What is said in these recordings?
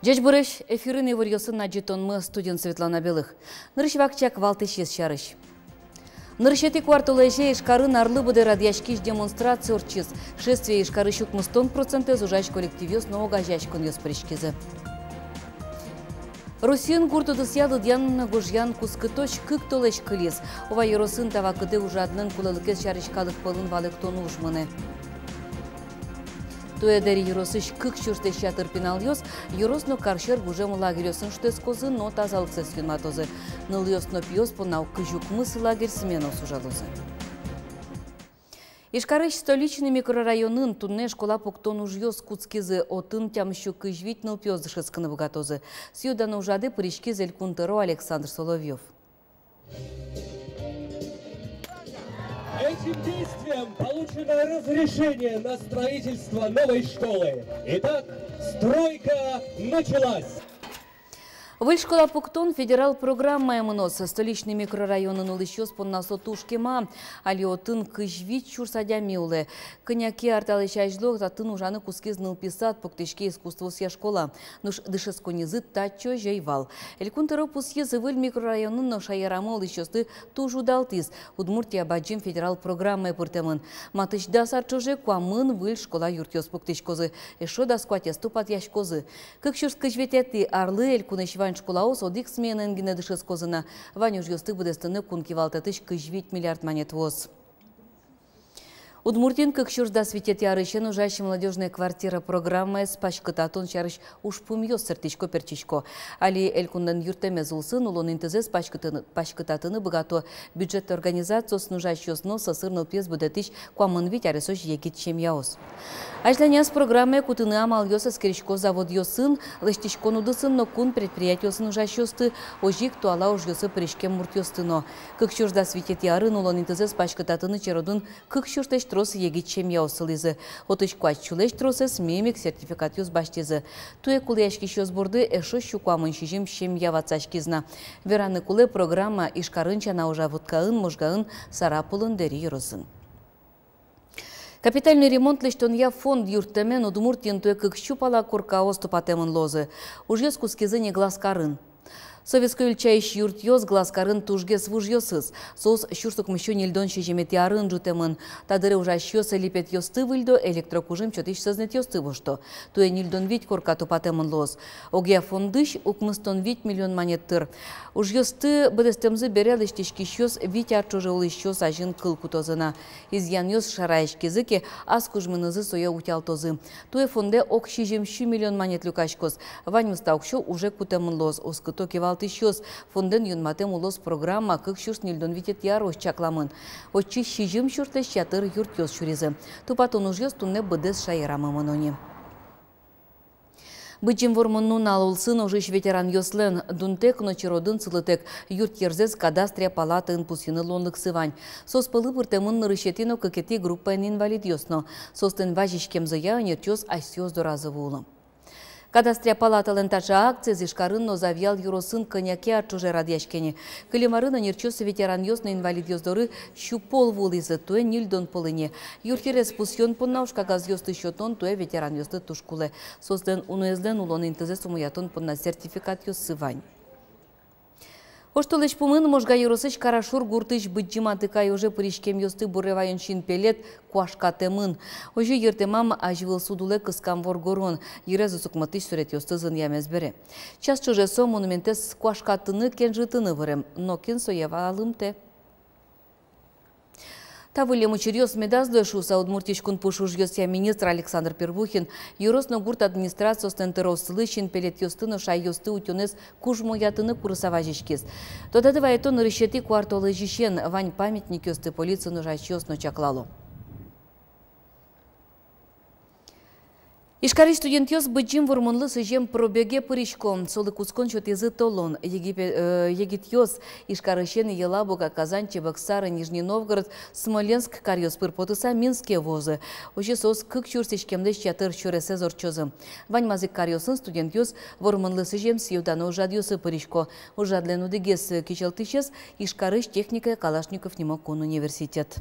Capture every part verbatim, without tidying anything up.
Ӟечбуресь! Эфирын иворъёсын адӟытонмы, студиын Светлана Белых. Нырысь вакчияк валтӥсез сярысь. Нырысетӥ куартолэзе Ижкарын арлы быдэ радъяськись демонстрация ортчиз. Шествие Ижкарысь укмыстон процентэз ужась коллективъёс но огазеяськонъёс пыриськизы. Россиын гурт удысъя лыдъян-гожъян кутскытозь кык толэзь кылиз. Ува ёросын та вакытэ ужрадлэн кулэлыкез сярысь калык пӧлын валэктон уж мынэ. Туэ Дэри ёросысь кык сюрслэсь ятыр пиналъёс ёрос но кар сьӧр гужем лагерьёсын шутэтскозы но тазалыксэс юнматозы. Нылъёс но пиос понна кызь укмыс лагерь сменаос ужалозы. Ижкарысь Столичный микрорайонын туннэ школа пуктон ужъёс кутскизы. Отын тямыссю кызь вить нылпиос дышетскыны быгатозы. Сӥё-дано ужрадэ пыриськиз Элькун тӧро Александр Соловьёв. Этим действием получено разрешение на строительство новой школы. Итак, стройка началась. Выль школа пуктон федерал программае мыноз. Столичный микрорайонын улӥсьёс понна со туж кема. Али отын кызь вить сюрс адями улэ. Кӧня ке ар талэсь азьло татын ужаны кутскиз нылпи сад, пуктӥське искусствоосъя школа. Нош дышетсконнизы татчы ӧй вал. Элькун тӧро пусйиз, выль микрорайонын но шаерамы улӥсьёсты туж удалтӥз. Удмуртия бадӟым федерал программае пыртэмын. Матысь дас ар ӵоже куамын выль школа юртъёс пуктӥськозы, эшшо дас куатез тупатъяськозы. Кык сюрс кызь витетӥ арлы элькунысь вань школаос одӥг сменаен гинэ дышетскозы на. Вань ужъёсты быдэстыны кун кивалтэтысь кызь вить миллиард манет вуоз. Удмуртиын кык сюрс дас витетӥ арысен ужась «Молодёжная квартира» программаез паськытатон сярысь ужпумъёс сэрттӥсько-пертчисько. Али элькунлэн юрттэмез улсын улон интызэс паськытыны, паськытатыны быгато бюджет организациосын ужасьёс но сӧсыр нылпиез будэтӥсь куамын вить аресозь егит семьяос. Азьланяз программае кутыны амалъёс эскерисько заводъёсын, лэсьтӥськон удысын но кун предприятиосын ужасьёсты, озьы ик туала ужъёсы пыриськем муртъёсты но. Кык сюрс дас витетӥ арын улон интызэс паськытатыны черодын кык сюрслэсь трос егит семьяос сылӥзы. Отысь куать сюлэсь тросэз мимик сертификатъёс басьтӥзы. Туэ кулэяськисьёс борды эшшо сю куамын сизьым семья ватсаськиз на. Вераны кулэ, программа Ижкарын сяна ужа Вотчкаын, Можгаын, Сарапулын, Дэри ёросын. Капитальный ремонт лэсьтонъя фонд юрттэмен Удмуртиын туэ кык сю пала коркаос тупатэмын луозы. Ужъёс кутскизы ни Глазкарын. Советской ульчаысь юртъёс Глазкарын тужгес вужъёсыз. Соос сюрс укмыссю ньыльдон сизьыметӥ арын ӝутэмын. Та дыре ужасьёс липетъёсты выльдо, электрокужым сётӥсь сӧзнэтъёсты вошто. Туэ ньыльдон вить корка тупатэмын луоз. Огъя фондысь укмыстон вить миллион манет тыр. Ужъёсты быдэстэмзы бере лэсьтӥськисьёс вить ар ӵоже улӥсьёс азьын кыл кутозы на. Изъянъёс шараяськизы ке, ас кужмынызы сое утялтозы. Туэ фондэ ог сизьым сю миллион манет люкаськоз. Ваньмыз та уксё уже кутэмын луоз, оскыто кивалтӥсьёс. Фондэн юнматэм улос программа кык сюрс ньыльдон витетӥ арозь чакламын. Отчы сизьым сюрслэсь ятыр юртъёс сюризы. Тупатон ужъёс туннэ быдэс шаерамы мыно ни. Быдӟым Вормон нунал улсын ожысь ветеранъёслэн дунтэк но черодын сылытэк юртъерзэс кадастръя палатаын пусйыны луонлыксы вань. Соос пӧлы пыртэмын нырысетӥ но кыкетӥ группаен инвалидъёс но. Соослэн вазиськемзыя ӧнерчиос асьсэос доразы вуыло. Кадастръя палаталэн таӵе акциез Ижкарын но Завьял ёросын кӧня ке ар ӵоже радъяське ни. Кылем арын ӧнерчиос ветеранъёс но инвалидъёс доры сю пол вуылӥзы, туэ ньыльдон пол ини. Юртъерез пусъён понна ужкагазъёсты сётон туэ ветеранъёслы туж кулэ. Соослэн уноезлэн улон интызэс умоятон понна сертификатъёссы вань. Оштолэзь пумын Можга ёросысь Карашур гуртысь Быдӟым Атыкай оже пыриськемъёсты буре ваён синпелет куашкатэмын. Озьы йыртэмам азьвыл суд улэ кыскам воргорон, йырез укмыстысь суретъёсты зынъямез бере. Час ӵоже со монументэз куашкатыны, кенжытыны вырем, нокин сое валымтэ. Та выллем учыръёс медаз луэ шуыса, Удмуртиысь кун пуш ужъёсъя министр Александр Первухин ёрос но гурт администрациослэн тӧрооссылы синпелетъёсты но шайёсты утёнэз кужмоятыны курыса вазиськиз. Тодады вайытом, нырысетӥ куартолэзьысен вань памятникъёсты полициын ужасьёс но чаклало. Ижкарысь студентъёс Быдӟым Вормонлы сӥзем пробеге пырисько. Солы кутскон сётӥзы толон. Египе-, э, егитъёс Ижкарысен Елабуга, Казань, Чебоксары, Нижний Новгород, Смоленск каръёс пыр потыса Минске вуозы. Озьы соос кык сюрс иськемлэсь ятыр сюресэз ортчозы. Ваньмаз ик каръёсын студентъёс Вормонлы сӥзем сӥё-дано ужрадъёсы пырисько. Ужрадлэн одӥгез кичӧлтӥсез — Ижкарысь техникая Калашников нимо кун университет.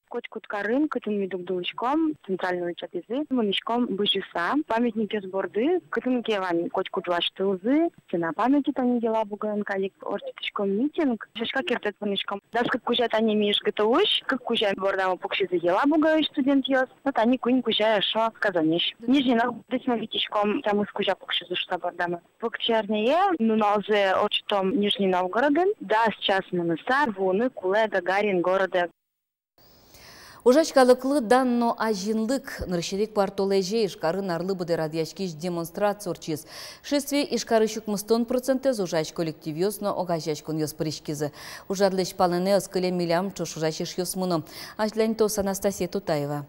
Котькуд карын, кытын ми дугдылӥськом, центральной ульчатӥзы, мынӥськом бызьыса памятникъёс борды, кытын ке вань котькуд ужась тылзы, стена памяти, тани Елабугаын кадь ик ортчытӥськом митинг, сяська кертэз понӥськом. Дас кык кузя тани ми ИжГТУысь, кык кузя бордамы пуксизы Елабугаысь студентъёс, но тани куинь кузя эшшо Казаньысь. Нижний Новгородысь ми витиськом, тямыс кузя пуксизы шуса бордамы. Покчиарняе нуналзэ ортчытом Нижний Новгородын, дас час мыныса вуыны кулэ Гагарин городэ. Ужась калыклы дан но азинлык. Нырысетӥ куартолэзе Ижкарын арлы быдэ радъяськись демонстрация ортчиз. Шествие Ижкарысь укмыстон процентэз ужась коллективъёс но огазеяськонъёс пыриськизы. Ужрадлэсь палэнэ ӧз кыле милям ӵош ужась эшъёсмы но. Азьланьтоз Анастасия Тутаева.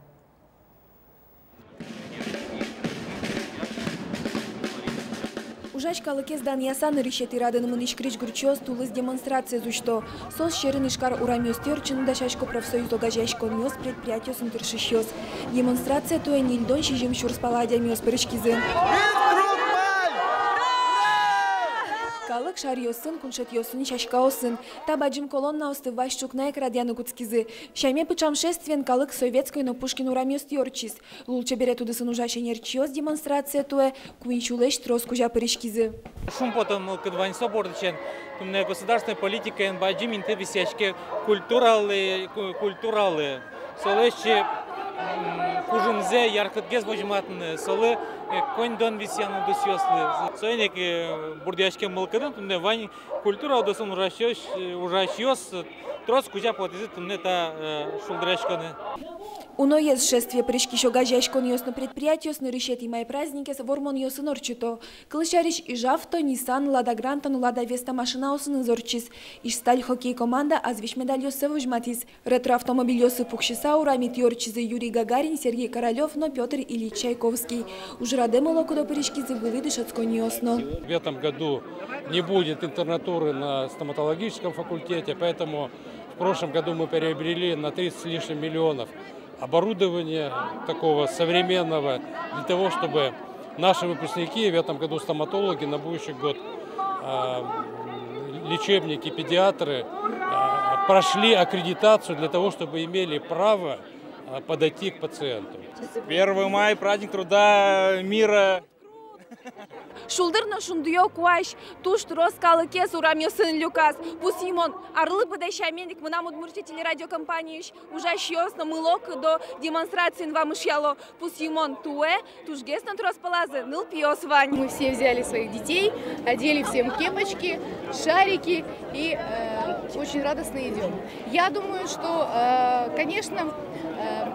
Ужась калыкез данъяса, нырысетӥ радын мынӥсь крезьгурчиос тулыс демонстрациез усьто. Соос сьӧрын Ижкар урамъёстӥ ортчыны дасясько профсоюз огазеяськонъёс, предприятиосын тыршисьёс. Демонстрацие туэ ньыльдон сизьым сюрс пала адямиос пыриськизы. Калык шаръёсын, куншетъёсын, сяськаосын. Та бадӟым колоннаосты вазь ӵукна ик радъяны кутскизы. Сяме пыӵам шествиен калык Советской но Пушкин урамъёстӥ ортчиз. Лулчеберет удысын ужась ӧнерчиос демонстрацие туэ куинь сюлэсь трос кузя пыриськизы. Шумпотон мылкыд вань со бордысен, туннэ государственной политикаен бадӟым инты висъяське культуралы, ку-, культуралы. Солэсь, м, кужымзэ яркытгес возьматыны, солы, э, коньдон висъяны удысъёслы. Соин ик, э, бурдъяськем мылкыдын туннэ вань культура удысын ужасьёс, э, ужасьёс, э, трос кузя потӥзы туннэ та, э, шулдыръяськоны. Уноез шествие пыриськись огазеяськонъёс но предприятиос нырысетӥ май праздникез вормонъёсын ортчыто. Кылсярысь, Ижавто Nissan, Лада Гранта но Лада Веста машинаосыныз ортчиз. Ижсталь хоккей команда азвесь медальёссэ возьматӥз. Ретроавтомобильёсы пуксьыса урамтӥ ортчизы Юрий Гагарин, Сергей Королёв но Пётр Ильич Чайковский. Ужрадэ мылокыдо пыриськизы вылӥ дышетсконниос но. В этом году не будет интернатуры на стоматологическом факультете, поэтому в прошлом году мы приобрели на тридцать с лишним миллионов оборудования такого современного, для того, чтобы наши выпускники, в этом году стоматологи, на будущий год, а, лечебники, педиатры, а, прошли аккредитацию для того, чтобы имели право, а, подойти к пациенту. Первый май, праздник труда, мира. Шулдыр но шундыё куазь, туж трос калыкез урамъёсын люказ. Пусйымон, арлы быдэ сямен ик «Мынам Удмуртие» телерадиокомпаниысь ужасьёс но мылокыдо демонстрациын вамышъяло. Пусйымон, туэ тужгес но трос пӧлазы нылпиос вань. Мы все взяли своих детей, одели всем кепочки, шарики и, э, очень радостно идём. Я думаю, что, э, конечно, э,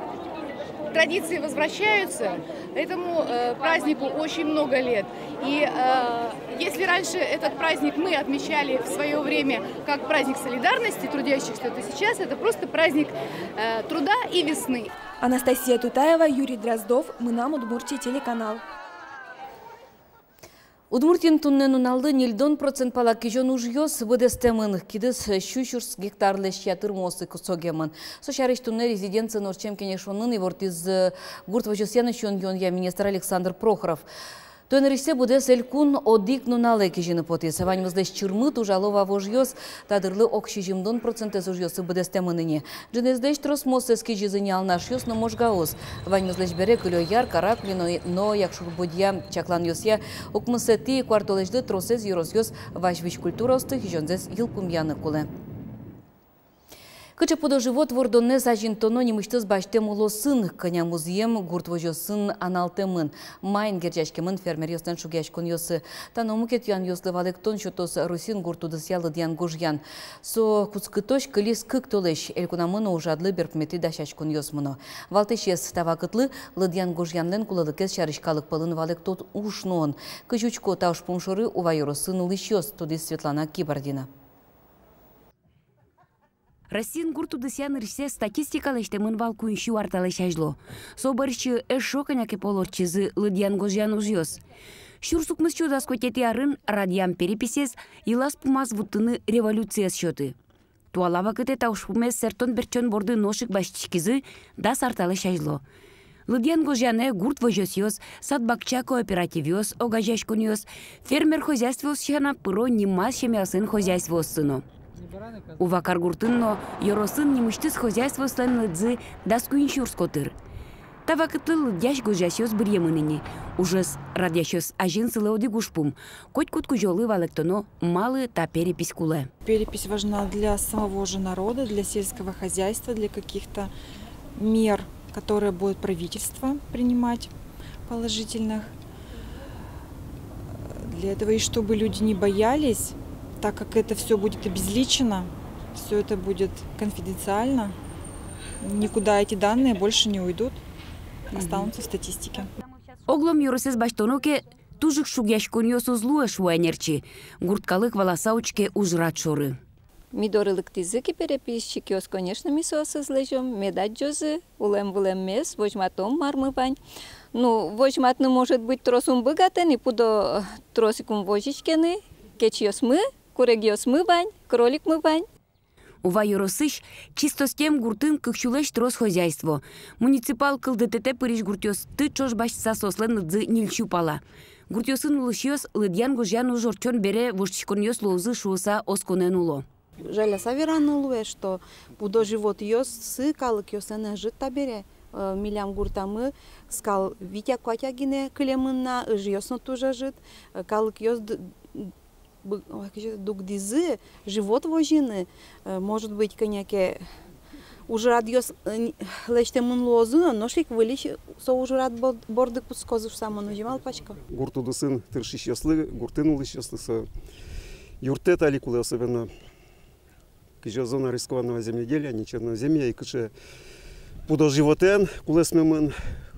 традиции возвращаются. Этому, э, празднику очень много лет. И, э, если раньше этот праздник мы отмечали в своё время как праздник солидарности трудящихся, то сейчас это просто праздник, э, труда и весны. Анастасия Тутаева, Юрий Дроздов, «Мынам Удмуртие» телеканал. Удмуртиын туннэ нуналлы ньыльдон процент пала кизён ужъёс быдэстэмын, кидыс сю сюрс гектарлэсь ятыр муосы кусогемын. Со сярысь туннэ резиденциын ортчем кенешонын ивортӥз, э, гурт возёсъя но сиён-юонъя министр Александр Прохоров. Туэ нырысьсэ быдэс элькун одӥг нуналэ кизьыны потӥз. Ваньмызлэсь чырмыт ужало вавожъёс, та дырлы ог сизьымдон процентэз ужъёссы быдэстэмын ини. Ӝынызлэсь трос муоссэс кизизы ни Алнашъёс но Можгаос. Ваньмызлэсь бере Кылёяр, Каракулино но Якшур-Бӧдья чакланъёсъя укмысэтӥ куартолэзьлы тросэз ёросъёс вазь визь культураосты, кизёнзэс йылпумъяны кулэ. Кыӵе пудо-живот вордонэз азинтоно нимысьтыз басьтэм улосын, кӧня музъем гурт возёсын аналтэмын, маин герӟаськемын фермеръёслэн шугъяськонъёссы. Та но мукет юанъёслы валэктон сётоз Россиын гурт удысъя лыдъян-гожъян. Со кутскытозь кылиз кык толэзь, элькунамы но ужрадлы берпуметӥ дасяськонъёс мыно. Валтӥсез, та вакытлы лыдъян-гожъянлэн кулэлыкез сярысь калык пӧлын валэктон уж нуон. Кызь учко та ужпум шоры Ува ёросын улӥсьёс, тодӥз Светлана Кибардина. Россиын гурт удысъя нырысьсэ статистика лэсьтэмын вал куинь сю ар талэсь азьло. Со бӧрсьы эшшо кӧня ке пол ортчизы лыдъян-гожъян ужъёс. Сюрс укмыс сю дас куатетӥ арын радъям переписез йылаз-пумаз вуттыны революциез сётӥ. Туала вакытэ та ужпумез сэрттон-бертчон борды нош ик басьтӥськизы дас ар талэсь азьло. Лыдъян-гожъянэ гурт возёсъёс, сад-бакча кооперативъёс, огазеяськонъёс, фермер хозяйствоос сяна пыро нимаз семьяослэн хозяйствооссы но. Ува каргуртын но ёросын нимысьтыз хозяйствоослэн лыдзы дас куинь сюрс котыр. Та вакытлы лыдъясь-гожъясьёс быръемын ини. Ужез радъясьёс азьын сылэ одӥг ужпум. Котькуд кузёлы валэктоно, малы та перепись кулэ. Перепись важна для самого же народа, для сельского хозяйства, для каких-то мер, которые будет правительство принимать, положительных. Для этого, и чтобы люди не боялись, так как это всё будет обезличено, всё это будет конфиденциально, никуда эти данные больше не уйдут, останутся в статистике. Оглом ёросэз басьтоно ке, туж ик шугъяськонъёс уз луэ, шуэ ӧнерчи. Гурт калык валаса учке ужрад шоры. Ми доры лыктӥзы ке переписчикъёс, конечно, ми соосыз лэзём, мед адӟозы, улэм-вылэммес, возьматом, мар-мар вань. Ну, возьматыны, может быть, трос ум быгатэ ни, пудо, э, трос ик ум возиське ни, кечъёсмы, курегъёсмы вань, кроликмы вань. Ува ёросысь Чистоскен гуртын кык сюлэсь трос хозяйство. Муниципал кылдытэтэ пырись гуртъёсты ӵош басьтыса, соослэн лыдзы ньыль сю пала. Гуртъёсын улӥсьёс лыдъян-гожъян уж ортчон бере воштӥськонъёс луозы шуыса осконэн уло. Жаляса вераны луэ, что пудо-животъёссы калыкъёслэн ӧжыт табере. Э, милям гуртамы скал вить-а, куать-а гинэ кылемын на, ыжъёс но туж ӧжыт. Э, калыкъёс д-, б-, ой, кызьы, дугдӥзы, живот возьыны, э, может быть, кӧня ке ужрадъёс, э, н-, лэсьтэмын луозы но, нош ик выльысь со ужрад бор-, борды кутскозы шуса мон озьы малпасько. Гурт удысын тыршисьёслы, гуртын улӥсьёслы со юрттэт али кулэ, особенно кызьы зона рискованного земледелия, нечёрноземья, и кыӵе пудо-животэн кулэсмемын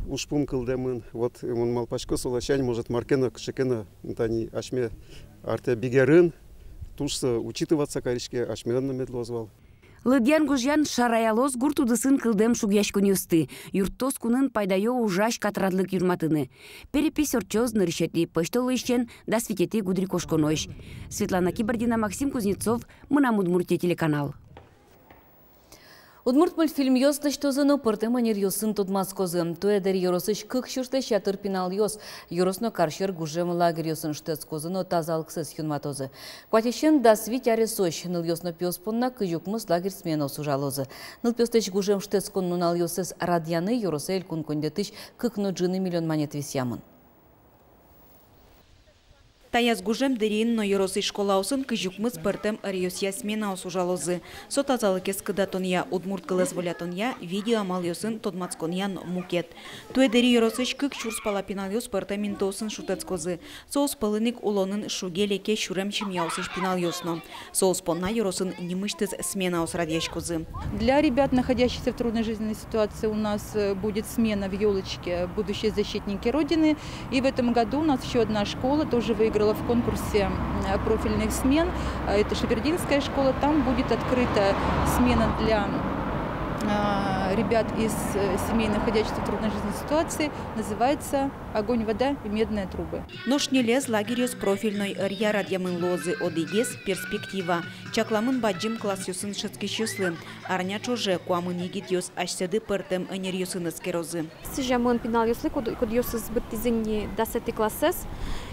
ужпум кылдэмын. Вот, э, мон малпасько, со ласянь, может, мар ке но, кыӵе ке но, ну, тани асьме артэ бигерын туж со учитываться кариське, асьмелэн но мед луоз вал. Лыдъян-гожъян шараялоз гурт удысын кылдэм шугъяськонъёсты, юрттоз кунын пайдаё ужась катрадлык юнматыны. Перепись ортчоз нырысетӥ пӧсьтолэзьысен дас витетӥ гудырикошконозь. Светлана Кибардина, Максим Кузнецов, «Мынам Удмуртие» телеканал. Удмурт мультфильмъёс лэсьтозы но пӧртэм ӧнеръёсын тодматскозы. Туэ Дэри ёросысь кык сюрслэсь ятыр пиналъёс ёрос но карсьӧр гужем лагерьёсын шутэтскозы но тазалыксэс юнматозы. Куатьысен дас вить аресозь нылъёс но пиос понна кызь укмыс лагерь сменаос ужалозы. Нылпиослэсь гужем шутэтскон нуналъёссэс радъяны ёросэ элькун коньдэтысь кык но ӝыны миллион манет висъямын. Таяз гужем Дэриын но ёросысь школаосын кызь укмыс пӧртэм ӧръёсъя сменаос ужалозы. Со тазалыкез кыдатонъя, удмурт кылэз волятонъя, видео амалъёсын тодматсконъя но мукет. Туэ Дэри ёросысь кык сюрс пала пиналъёс пӧртэм интыосын шутэтскозы. Соос пӧлын ик улонын шуге-леке сюрем семьяосысь пиналъёс но. Соос понна ёросын нимысьтыз сменаос радъяськозы. Для ребят, находящихся в трудной жизненной ситуации, у нас, э, будет смена в «Ёлочке» «Будущие защитники Родины». И в этом году у нас ещё одна школа тоже выиграла в конкурсе, м, профильных смен. Э, это Шабердинская школа. Там будет открыта смена для, а, ребят из, э, семей, находящихся в трудной жизненной ситуации. Называется «Огонь, вода и медные трубы». Нош ньылез лагерьёс профильной ӧръя радъямын луозы. Одӥгез — «Перспектива». Чакламын бадӟым классъёсын дышетскисьёслы. Арня ӵоже куамын егитъёс асьсэды пӧртэм ӧнеръёсын эскерозы. Сӥземын пиналъёслы, куд-, кудъёсыз быдтӥзы ини дасэтӥ классэз,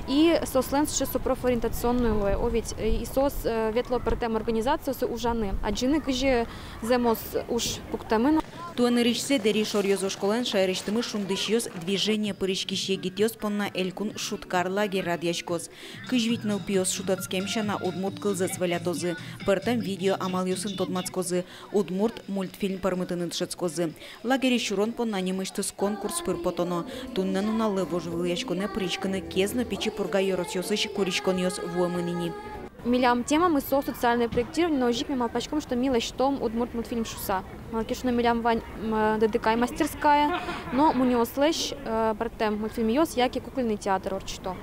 и соослэн сыӵе со профориентационной луэ, о ведь, э, и соос, э, ветло пӧртэм организациосы ужаны, адӟыны, кызьы зэмос уж пуктэмын. Туэ нырысьсэ Дэри шоръёзо школаын шаерысьтымы «Шундысьёс» движение пыриськись егитъёс понна элькун «Шуткар» лагерь радъяськоз. Кызь вить нылпиос шутэтскем сяна удмурт кылзэс волятозы, пӧртэм видео амалъёсын тодматскозы, удмурт мультфильм пӧрмытыны дышетскозы. Лагере сюрон понна нимысьтыз конкурс пыр потоно. Туннэ нуналлы вожвылъяськонэ пыриськыны Кез но Пичи Пурга ёросъёсысь куриськонъёс вуэмын ини. Милям темамы со социальное проектирование, но озьы ик ми малпаськом, что ми лэсьтом удмурт мультфильм шуса. Малы ке шуоно, милям вань, м, ДДК мастерская, но мунёослэсь, э, пӧртэм мультфильмъёс яке кукольный театр ортчыто.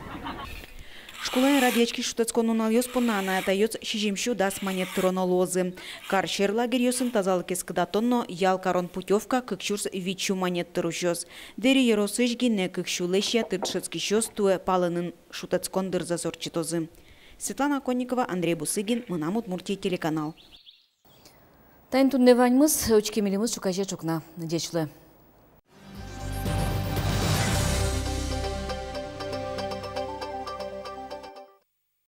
Школаын радъяськись шутэтскон нуналъёс понна анай-атайёс сизьымсю дас манет тыроно луозы. Карсьӧр лагерьёсын тазалыкез кыдатон но ял карон путёвка кык сюрс витьсю манет тыр усёз. Дэри ёросысь гинэ кык сюлэсь ятыр дышетскисьёс туэ палэнын шутэтскон дырзэс ортчытозы. Светлана Конникова, Андрей Бусыгин, «Мынам Удмуртие» телеканал. Таин туннэ ваньмыз, учке милемыз ӵуказе ӵукна. Ӟеч луэ.